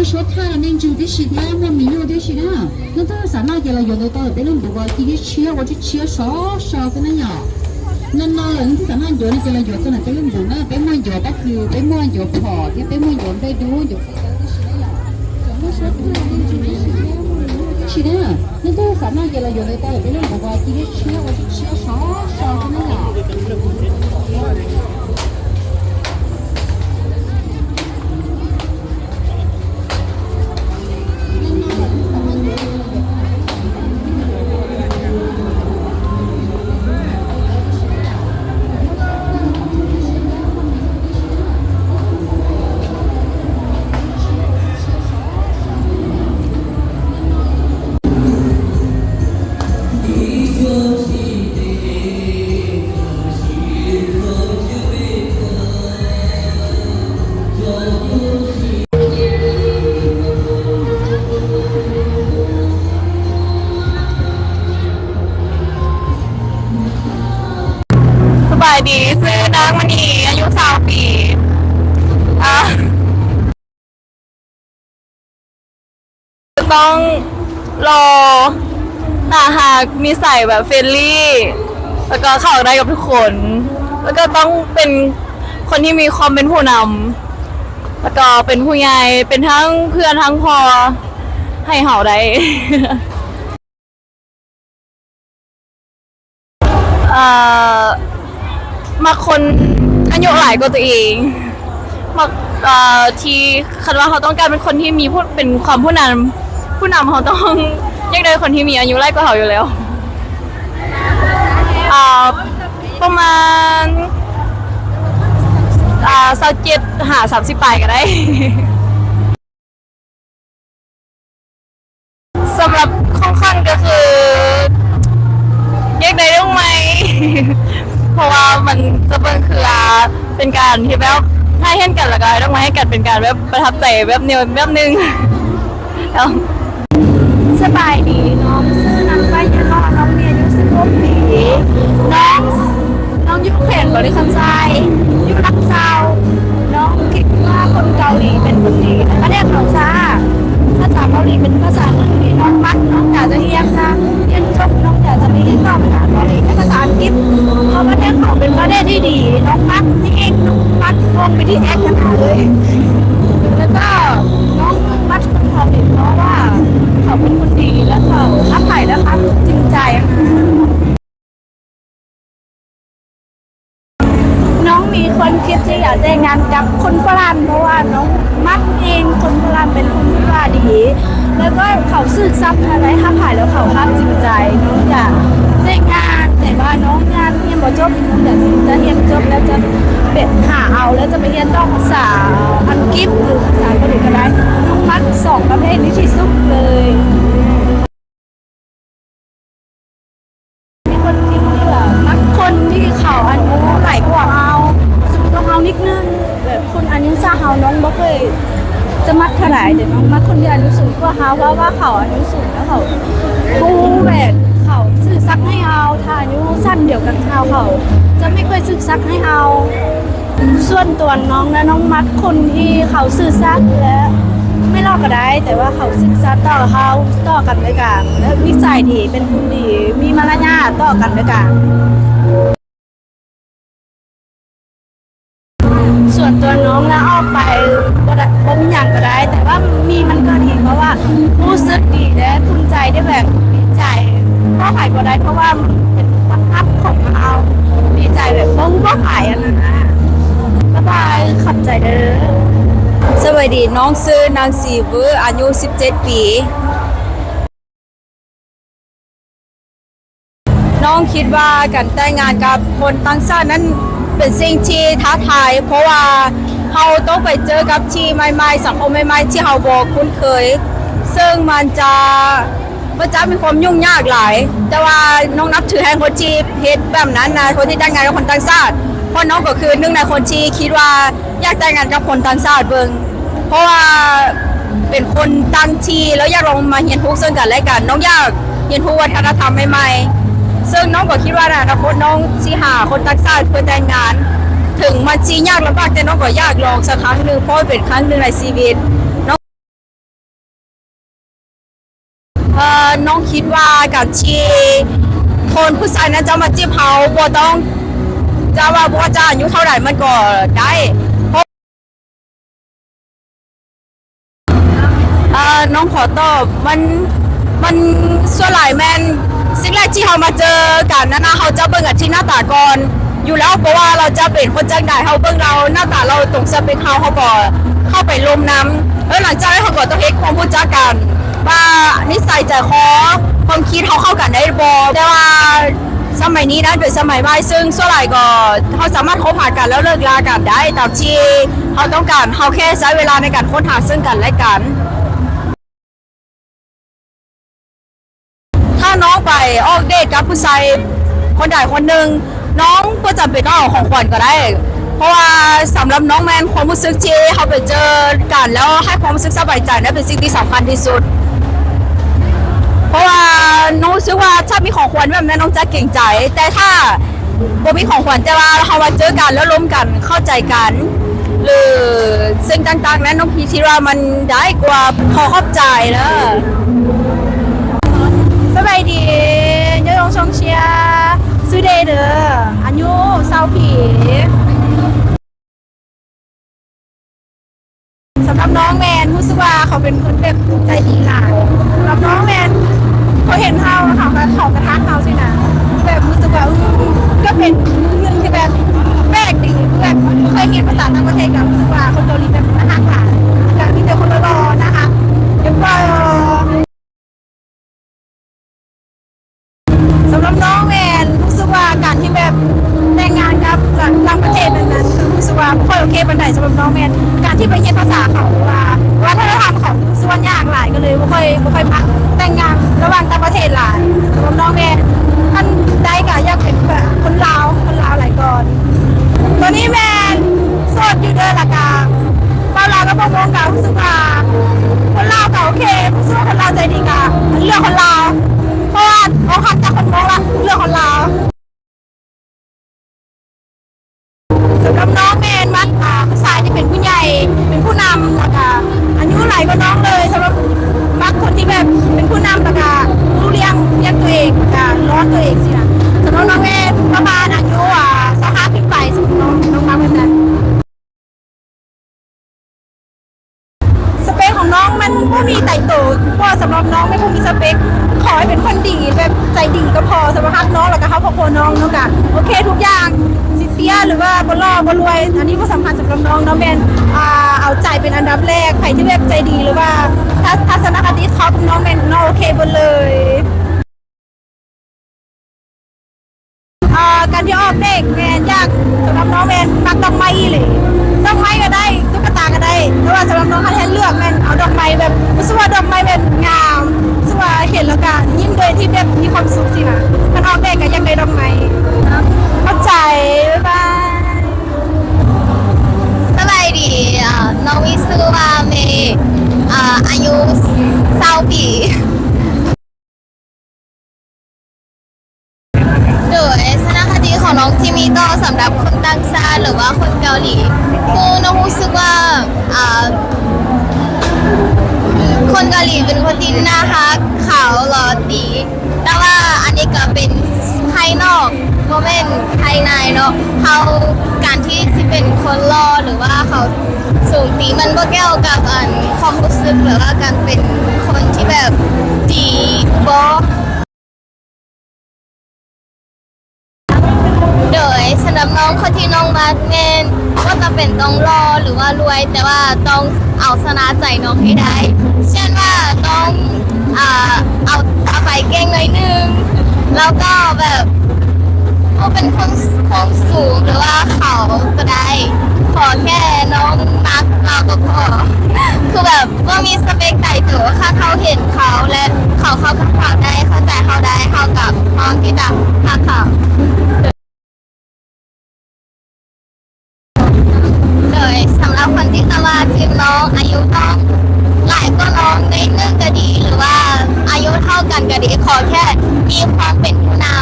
说他的那句的是的，我没有的是的，那都是啥那个了，有的到别人不过，今天吃我就吃少少的那样。那那了，你是啥那有的个了，有的了，别人不那，别莫有，别去，别莫有跑，别别莫有，别丢有。是的，那都是啥那个了，有的到别人不过，今天吃我就吃少少的那样。 ສະບາຍດີ ຊື່ນາງມະນີ ອາຍຸຊາວປີ ອາ ຕ້ອງຫຼໍ່ ໜ້າຮັກ ນິໄສແບບເຟຣນລີ ແລ້ວກໍເຂົ້າໄດ້ກັບທຸກຄົນ ແລ້ວກໍຕ້ອງເປັນຄົນທີ່ມີຄວາມເປັນຜູ້ນຳ ແລ້ວກໍເປັນຜູ້ໃຫຍ່ ເປັນທັງເພື່ອນທັງພໍ່ໃຫ້ເຮົາໄດ້. ເອີ ມັກຄົນອາຍຸຫຼາຍກວ່າຕົວເອງ ມັກ ເອີ ທີ່ຄັນວ່າເຮົາຕ້ອງການເປັນຄົນທີ່ມີຜູ້ ເປັນຄວາມຜູ້ນຳ ຜູ້ນຳເຮົາຕ້ອງຢາກໄດ້ຄົນທີ່ມີອາຍຸຫຼາຍກວ່າເຮົາຢູ່ແລ້ວ ເອີ ປະມານ ເອີ ຊາວເຈັດ ຫາ ສາມສິບ ປາຍກໍໄດ້. ສຳລັບຂອງຂວັນກໍຄື ຢາກໄດ້ດອກໄມ້ ເພາະວ່າມັນຈະເບິ່ງຄື ອ່າ ເປັນການທີ່ແບບ ຖ້າເຫັນກັນແລ້ວກໍໃຫ້ດອກໄມ້ໃຫ້ກັນ ເປັນການແບບປະທັບໃຈແບບໜຶ່ງ ແບບໜຶ່ງ. ສະບາຍດີ ນ້ອງຊື່ນາງໄປຍະລໍ ນ້ອງມີອາຍຸສິບຫົກປີ ນ້ອງ ນ້ອງຢູ່ແຂວງບໍລິຄຳໄຊ ຢູ່ຫຼັກຊາວ ນ້ອງຄິດວ່າຄົນເກົາຫຼີເປັນຄົນດີໃນປະເທດເຂົາຊະ ພາສາເກົາຫຼີເປັນພາສາໜຶ່ງທີ່ນ້ອງມັກ ນ້ອງຢາກຈະຮຽນ ຖ້າຮຽນຈົບນ້ອງຢາກຈະໄປຮຽນຕໍ່ພາສາເກົາຫຼີ ແລະ ພາສາອັງກິດ ເພາະປະເທດເຂົາເປັນປະເທດທີ່ດີ ນ້ອງມັກ ນີ້ເອງ ນ້ອງມັກວົງບີທີເອສຂະໜາດເລີຍ ແລ້ວກໍນ້ອງມັກຄົນເຂົາເປັນ ເພາະວ່າເຂົາເປັນຄົນດີ ແລ້ວເຂົາຮັກໃຜ ແລ້ວເຂົາຈິງໃຈ. ນ້ອງມີຄວາມຄິດທີ່ຢາກແຕ່ງງານກັບຄົນຝຣັ່ງ ເພາະວ່ານ້ອງມັກເອງ ຄົນຝຣັ່ງເປັນຄົນທີ່ວ່າດີ ແລ້ວກໍເຂົາຊື່ສັດ ແລະ ຮັກໃຜແລ້ວເຂົາຮັກຈິງໃຈ. ນ້ອງຢາກແຕ່ງງານ ແຕ່ວ່ານ້ອງຍັງຮຽນບໍ່ຈົບ ນ້ອງຢາກຈະຮຽນຈົບແລ້ວຈະໄປຫາເອົາ ແລ້ວຈະໄປຮຽນຕໍ່ພາສາອັງກິດ ຫຼື ພາສາເກົາຫຼີກໍໄດ້. ນ້ອງມັກສອງປະເພດນີ້ທີ່ສຸດເລີຍ. ມີຄົນທີ່ວ່າມັກຄົນທີ່ເຂົາອາຍຸຫຼາຍກວ່າເຮົາ ສູງກວ່າເຮົານິດໜຶ່ງ ແບບຄົນອາຍຸຊະເຮົາ ນ້ອງບໍ່ເຄີຍຈະມັກເທົ່າໃດ ແຕ່ນ້ອງມັກຄົນທີ່ອາຍຸສູງກວ່າເຮົາ ເພາະວ່າເຂົາອາຍຸສູງແລ້ວເຂົາຮູ້ ແບບເຂົາຊື່ສັດໃຫ້ເຮົາ ຖ້າອາຍຸຊັ້ນດຽວກັນເຮົາ ເຂົາຈະໄມ່ຄ່ອຍຊື່ສັດໃຫ້ເຮົາ. ສ່ວນຕົວນ້ອງນະ ນ້ອງມັກຄົນທີ່ເຂົາຊື່ສັດ ແລະ ໄມ່ຫຼອກກໍໄດ້ ແຕ່ວ່າເຂົາຊື່ສັດຕໍ່ເຮົາ ຕໍ່ກັນແລະກັນ ແລະ ນິໄສດີ ເປັນຄົນດີ ມີມາລະຍາດຕໍ່ກັນແລະກັນ. ສ່ວນຕົວນ້ອງນະ ອອກໄປບໍ່ໄດ້ ບໍ່ມີຫຍັງກໍໄດ້ ແຕ່ວ່າມີມັນກໍດີ ເພາະວ່າຮູ້ສຶກດີ ແລະ ພູມໃຈ ໄດ້ແບບດີໃຈ ເວົ້າໃຜບໍ່ໄດ້ ເພາະວ່າມັນເປັນຄວາມຮັກຂອງເຮົາ ດີໃຈແບບບໍ່ຮູ້ເວົ້າໃຜຫັ້ນນະ. ບາຍບາຍ ຂອບໃຈເດີ. ສະບາຍດີ ນ້ອງຊື່ນາງສີວື ອາຍຸສິບເຈັດປີ. ນ້ອງຄິດວ່າການແຕ່ງງານກັບຄົນຕ່າງຊາດນັ້ນເປັນສິ່ງທີ່ທ້າທາຍ ເພາະວ່າເຮົາຕ້ອງໄປເຈີກັບທີ່ໃໝ່ໆ ສັງຄົມໃໝ່ໆ ທີ່ເຮົາບໍ່ຄຸ້ນເຄີຍ ເຊິ່ງມັນຈະ ມັນຈະມີຄວາມຫຍຸ້ງຍາກຫຼາຍ ແຕ່ວ່ານ້ອງນັບຖືແຮງຄົນທີ່ເຮັດແບບນັ້ນນະ ຄົນທີ່ແຕ່ງງານກັບຄົນຕ່າງຊາດ ເພາະນ້ອງກໍຄືໜຶ່ງໃນຄົນທີ່ຄິດວ່າຢາກແຕ່ງງານກັບຄົນຕ່າງຊາດເບິ່ງ ເພາະວ່າເປັນຄົນຕ່າງທີ່ ແລ້ວຢາກລອງມາຮຽນຮູ້ເຊິ່ງກັນແລະກັນ. ນ້ອງຢາກຮຽນຮູ້ວັດທະນະທຳໃໝ່ໆ ເຊິ່ງນ້ອງກໍຄິດວ່າໃນອະນາຄົດນ້ອງຊິຫາຄົນຕ່າງຊາດເພື່ອແຕ່ງງານ ເຖິງມັນຊິຍາກລຳບາກ ແຕ່ນ້ອງກໍຢາກລອງສັກຄັ້ງໜຶ່ງ ເພາະມັນເປັນຄັ້ງໜຶ່ງໃນຊີວິດ. ເອີ ນ້ອງຄິດວ່າການທີ່ຄົນຜູ້ຊາຍນັ້ນຈະມາຈີບເຮົາ ບໍ່ຕ້ອງ ຈະວ່າ ບໍ່ວ່າຈະອາຍຸເທົ່າໃດມັນກໍໄດ້ ເພາະ ເອີ ນ້ອງຂໍຕອບ ມັນ ມັນສ່ວນຫຼາຍແມ່ນສິ່ງແລກທີ່ເຮົາມາເຈີກັນນັ້ນນະ ເຮົາຈະເບິ່ງກັນທີ່ໜ້າຕາກ່ອນຢູ່ແລ້ວ ບໍ່ວ່າລາວຈະເປັນຄົນຈັ່ງໃດ ເຮົາເບິ່ງລາວ ໜ້າຕາລາວຕົງສະເປັກເຮົາ ເຮົາກໍເຂົ້າໄປລົມນຳ ແລ້ວຫຼັງຈາກນັ້ນເຮົາກໍຕ້ອງເຮັດຄວາມຮູ້ຈັກກັນວ່ານິໄສໃຈຄໍ ຄວາມຄິດເຮົາເຂົ້າກັນໄດ້ບໍ່ ແຕ່ວ່າ ສະໄໝນີ້ນັ້ນເປັນສະໄໝໃໝ່ ເຊິ່ງສ່ວນຫຼາຍກໍເຮົາສາມາດຄົບຫາກັນ ແລ້ວເລີກລາກັນໄດ້ຕາມທີ່ເຮົາຕ້ອງການ, ເຮົາແຄ່ໃຊ້ເວລາໃນການຄົ້ນຫາເຊິ່ງກັນແລະກັນ. ຖ້ານ້ອງໄປອອກເດດກັບຜູ້ຊາຍຄົນໃດຄົນໜຶ່ງ, ນ້ອງບໍ່ຈຳເປັນຕ້ອງເອົາຂອງຂວັນກໍໄດ້. ເພາະວ່າສຳລັບນ້ອງແມ່ນຄວາມຮູ້ສຶກທີ່ເຮົາໄປເຈີກັນແລ້ວໃຫ້ຄວາມຮູ້ສຶກສະບາຍໃຈນັ້ນເປັນສິ່ງທີ່ສຳຄັນທີ່ສຸດ. ເພາະວ່ານ້ອງຮູ້ສຶກວ່າຖ້າມີຂອງຂວັນແບບນັ້ນນ້ອງຈະເກງໃຈ, ແຕ່ຖ້າບໍ່ມີຂອງຂວັນ ແຕ່ວ່າເຮົາມາເຈີກັນແລ້ວລົມກັນ ເຂົ້າໃຈກັນ ຫຼືສິ່ງຕ່າງໆນັ້ນ ນ້ອງຄິດວ່າມັນໄດ້ກວ່າ. ຂໍຂອບໃຈເດີ. ສະບາຍດີ ຍອດຍົງຊົງເຊຍ ຊື່ເດເດີ ອາຍຸຊາວປີ. ສຳລັບນ້ອງແມ່ນຮູ້ສຶກວ່າເຂົາເປັນຄົນແບບໃຈດີຫຼາຍ. ສຳລັບນ້ອງແມ່ນເຂົາເຫັນເຮົາ ເຂົາກະ ເຂົາກະທັກເຮົາຊີ້ນະ ແບບຮູ້ສຶກວ່າ ເອີ ກະເປັນເລື່ອງທີ່ແບບແປກດີ ຄືແບບບໍ່ເຄີຍຮຽນພາສາຕ່າງປະເທດ ກະຮູ້ສຶກວ່າຄົນເກົາຫຼີແບບໜ້າຮັກຫຼາຍ ກະມີແຕ່ຄົນຫຼໍ່ໆ ໜ້າຮັກ ແລ້ວກໍ ສຳລັບນ້ອງແມ່ນຮູ້ສຶກວ່າການທີ່ແບບແຕ່ງງານກັບຕ່າງປະເທດນັ້ນ ຄືຮູ້ສຶກວ່າບໍ່ຄ່ອຍໂອເຄປານໃດ. ສຳລັບນ້ອງແມ່ນການທີ່ໄປຮຽນພາສາເຂົາ ຫຼືວ່າວັດທະນະທຳເຂົາ ຮູ້ສຶກວ່າຍາກຫຼາຍ ກະເລີຍບໍ່ຄ່ອຍ ບໍ່ຄ່ອຍມັກແຕ່ງງານລະຫວ່າງຕ່າງປະເທດຫຼາຍ. ສຳລັບນ້ອງແມ່ນຄັນໄດ້ກະຢາກເປັນແບບຄົນລາວ ຄົນລາວຫຼາຍກ່ອນ. ຕອນນີ້ແມ່ນໂສດຢູ່ເດີ ລະກະເວົ້າລາວກັບພວກນ້ອງກະຮູ້ສຶກວ່າຄົນລາວກະໂອເຄ ຮູ້ສຶກວ່າຄົນລາວໃຈດີ ກະເລືອກຄົນລາວ ເພາະວ່າອອກຮັກຈາກຄົນມົ້ງລະ ເລືອກຄົນລາວ. ສຳລັບນ້ອງແມ່ນມັກ ອ່າ ຜູ້ຊາຍທີ່ເປັນຜູ້ໃຫຍ່ ເປັນຜູ້ນຳ ລະກະອາຍຸຫຼາຍກວ່ານ້ອງເລີຍ. ສຳລັບ ມັກຄົນທີ່ແບບເປັນຜູ້ນຳ ລະກະຮູ້ລ້ຽງ ລ້ຽງໂຕເອງ ລະກະຮ້ອນໂຕເອງຊີ້ນະ. ສຳລັບນ້ອງແມ່ນປະມານອາຍຸ ອ່າ ຊາວຫ້າ ຂຶ້ນໄປ. ສຳລັບນ້ອງ ນ້ອງມັກແບບນັ້ນ. ສະເປັກຂອງນ້ອງມັນບໍ່ມີຕາຍໂຕ ເພາະສຳລັບນ້ອງແມ່ນບໍ່ມີສະເປັກ ຂໍໃຫ້ເປັນຄົນດີ ແບບໃຈດີກະພໍ. ສຳລັບຮັກນ້ອງ ລະກະຮັກຄອບຄົວນ້ອງ ນ້ອງກະໂອເຄທຸກຢ່າງ ຊິເຕ້ຍ ຫຼືວ່າບໍ່ຫຼໍ່ບໍ່ລວຍ ອັນນີ້ບໍ່ສຳຄັນສຳລັບນ້ອງ. ນ້ອງແມ່ນ ອ່າ ເອົາໃຈເປັນອັນດັບແລກ ໃຜທີ່ແບບໃຈດີ ຫຼືວ່າທັດ ທັດສະນະຄະຕິເຂົ້າກັບນ້ອງແມ່ນນ້ອງໂອເຄເບິດເລີຍ. ອ່າ ການທີ່ອອກເດດແມ່ນຢາກ ສຳລັບນ້ອງແມ່ນມັກດອກໄມ້ອີ່ຫຼີ ດອກໄມ້ກະໄດ້ ຕຸກກະຕາກະໄດ້ ແຕ່ວ່າສຳລັບນ້ອງຄັນໃຫ້ເລືອກແມ່ນເອົາດອກໄມ້ແບບ ຮູ້ສຶກວ່າດອກໄມ້ແມ່ນງາມ ຮູ້ສຶກວ່າເຫັນລະກະຍິ້ມໂດຍທີ່ແບບມີຄວາມສຸກຊີ້ນະ. ຄັນອອກເດດກະຢາກໄດ້ດອກໄມ້. ຂອບໃຈ ບາຍບາຍ. ສະບາຍດີ ເອີ ນ້ອງມີຊື່ວ່າເມ ເອີ ອາຍຸຊາວປີ. ໂດຍ ທັດສະນະຄະຕິຂອງນ້ອງທີ່ມີຕໍ່ສຳລັບຄົນຕ່າງຊາດ ຫຼືວ່າຄົນເກົາຫຼີ ຄືນ້ອງຮູ້ສຶກວ່າ ອ່າ ຄົນເກົາຫຼີເປັນຄົນທີ່ໜ້າຮັກ ຂາວ ຫຼໍ່ ຕີ ແຕ່ວ່າອັນນີ້ກະເປັນພາຍນອກ ບໍ່ແມ່ນພາຍໃນເນາະ. ເຮົາ ການທີ່ຊິເປັນຄົນຫຼໍ່ ຫຼືວ່າເຂົາສູງຕີ ມັນບໍ່ກ່ຽວກັບ ອັນ ຄວາມຮູ້ສຶກ ຫຼືວ່າການເປັນຄົນທີ່ແບບດີບໍ່. ໂດຍ ສຳລັບນ້ອງ ຄົນທີ່ນ້ອງມັກແມ່ນບໍ່ຈຳເປັນຕ້ອງຫຼໍ່ ຫຼືວ່າລວຍ ແຕ່ວ່າຕ້ອງເອົາຊະນະໃຈນ້ອງໃຫ້ໄດ້ ເຊັ່ນວ່າຕ້ອງ ອ່າ ເອົາ ເອົາໃຈເກັ່ງໜ້ອຍໜຶ່ງ ແລ້ວກໍແບບ ບໍ່ເປັນຄົນ ຄົນສູງ ຫຼືວ່າເຂົາກະໄດ້ ຂໍແຄ່ນ້ອງມັກລາວກະພໍ ຄືແບບ ບໍ່ມີສະເປັກຕາຍໂຕ ຖ້າເຮົາເຫັນເຂົາ ແລະ ເຂົາເຂົ້າກັບເຮົາໄດ້ ເຂົ້າໃຈເຮົາໄດ້ ເຮົາກະພ້ອມທີ່ຈະຮັກເຂົາ. ໂດຍ ສຳລັບຄົນທີ່ຈະມາຈີບນ້ອງ ອາຍຸຕ້ອງຫຼາຍກວ່ານ້ອງໜ້ອຍໜຶ່ງກະດີ ຫຼືວ່າອາຍຸເທົ່າກັນກະດີ ຂໍແຄ່ມີຄວາມເປັນຜູ້ນຳ.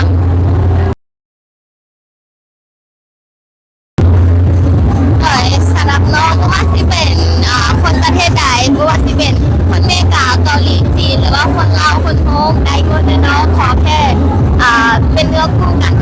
ໂດຍ ສຳລັບນ້ອງ ບໍ່ວ່າຊິເປັນ ອ່າ ຄົນປະເທດໃດ ບໍ່ວ່າຊິເປັນຄົນເມກາ ເກົາຫຼີ ຈີນ ຫຼືວ່າຄົນ ເອົາຄົນໂຮງໄດ້ໝົດເລີຍເນາະ ຂໍແຄ່ ອ່າ ເປັນເນື້ອຄູ່ກັນ